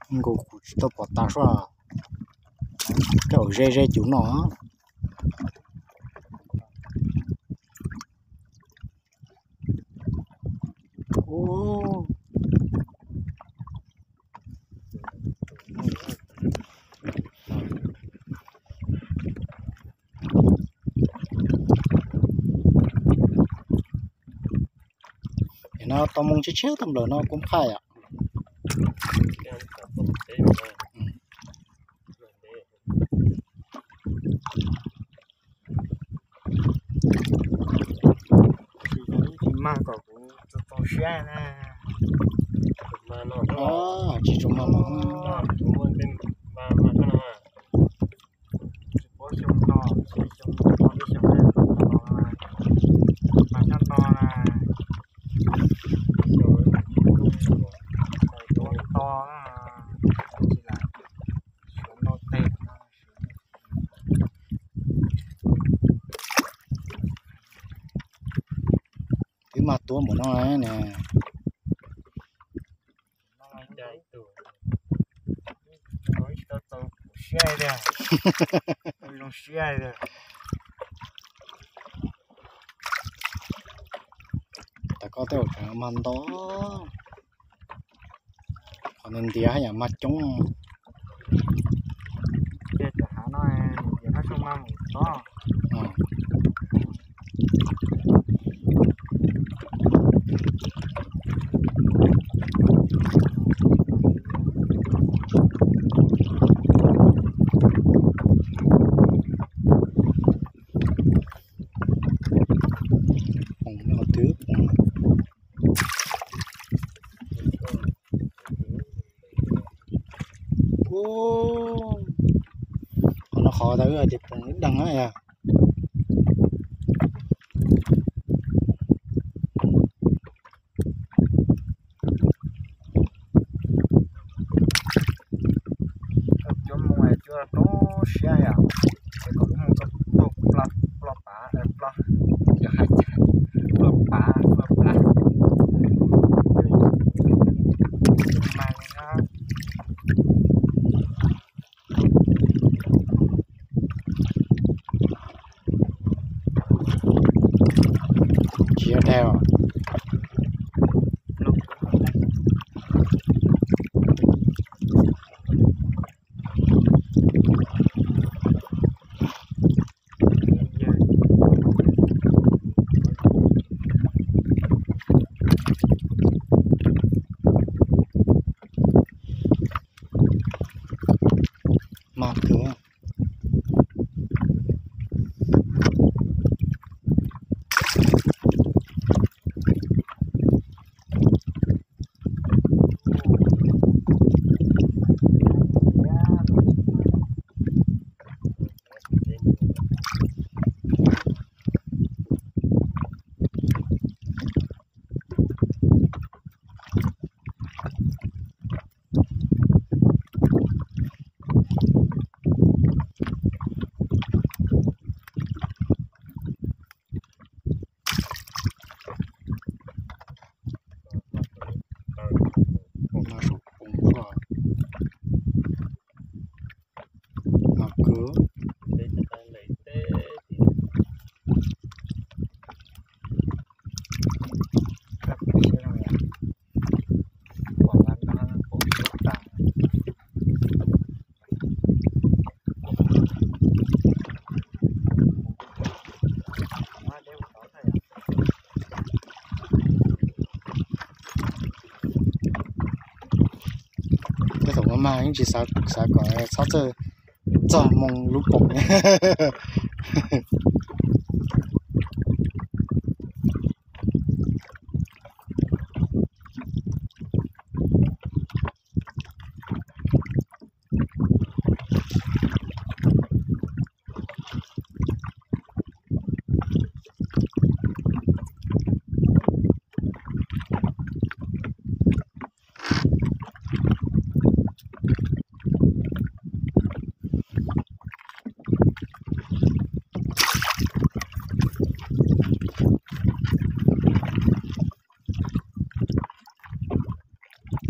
Nkaus kuv tsis tau pom tas sua, koj ze ze cus no. No tau moo tshiab tshiab tag nplaws no kuv qhaij yom. Tsis mag kom kuv txaus siab na. Tsis tshua mag no. Tsis paub xyoo no, xyoo no, xyoo no, mas xyoo no na, xyoo no to, tsis lam xyoo no teg. Twb mag tuab npaum no ne. Tsis tau txaus siab tiag, zoo siab tiag. Tam koj tej zaum tseem mag ntau, qhov ntiav ntiav haj yam mag coob. Ces cov hav no ntiav qab xyoo mag mus tod. Poos nyob qhov twg? Qhov no qhov tau wb hais tias poos ib deeg na yog. Cua mus cua tau siab yom, es kom mus kom ploj, ploj pav, ploj, yog hais tias ploj pav ploj plav. Mas no tsis yog dhau. Mag kawg. Mag kawg. Tej thaum mag mag yeej tsis xav, xav kom txhob txawj txog moo lub poom.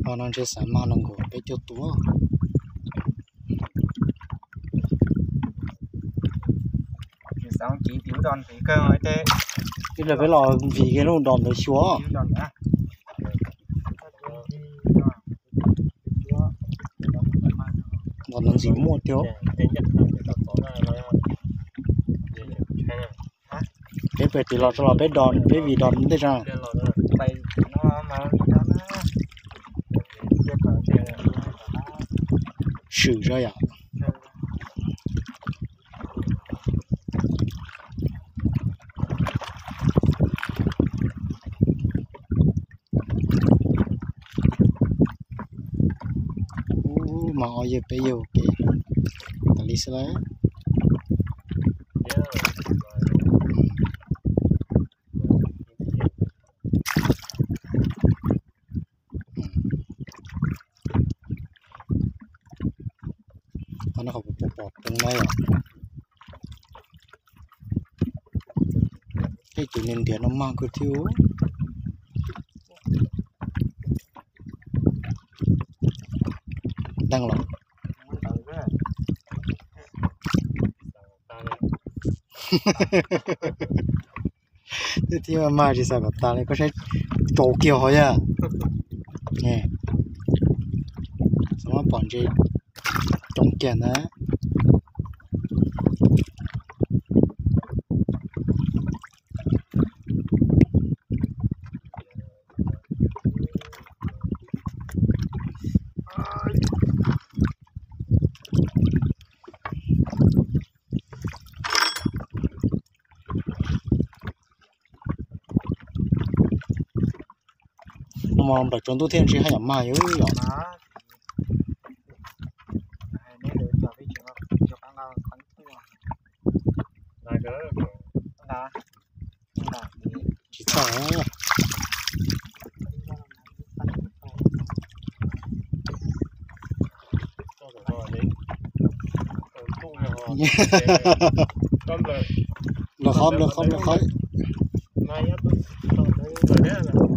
No ntshe xav mag nees nkaum peb caug tus. Ib pliag peb los vim kiag lub dos ntawd xyuas. Dos ntawd ntxim muaj tiag. Peb pem tim los tso los peb dos, peb vim dos ntej tso. Swm tso yom. Ub, mas ob yawg peb yawg ua ke tas li xwb lawm. Qhov no qhov pom pom poob na yom. Tej tus niag ntiav no mag kawg thiab. Deej los. Twb thiab mas tsis xav kom tas li, koj saib tsaus kiag hov yam. Xav mas pom ntses coob kiag ntag. Mas nplaim tsaus ntuj thiab ntshe haj yam mag yom. Tsis txawj. Nplaws qhov, nplaws qhov, nplaws qhov.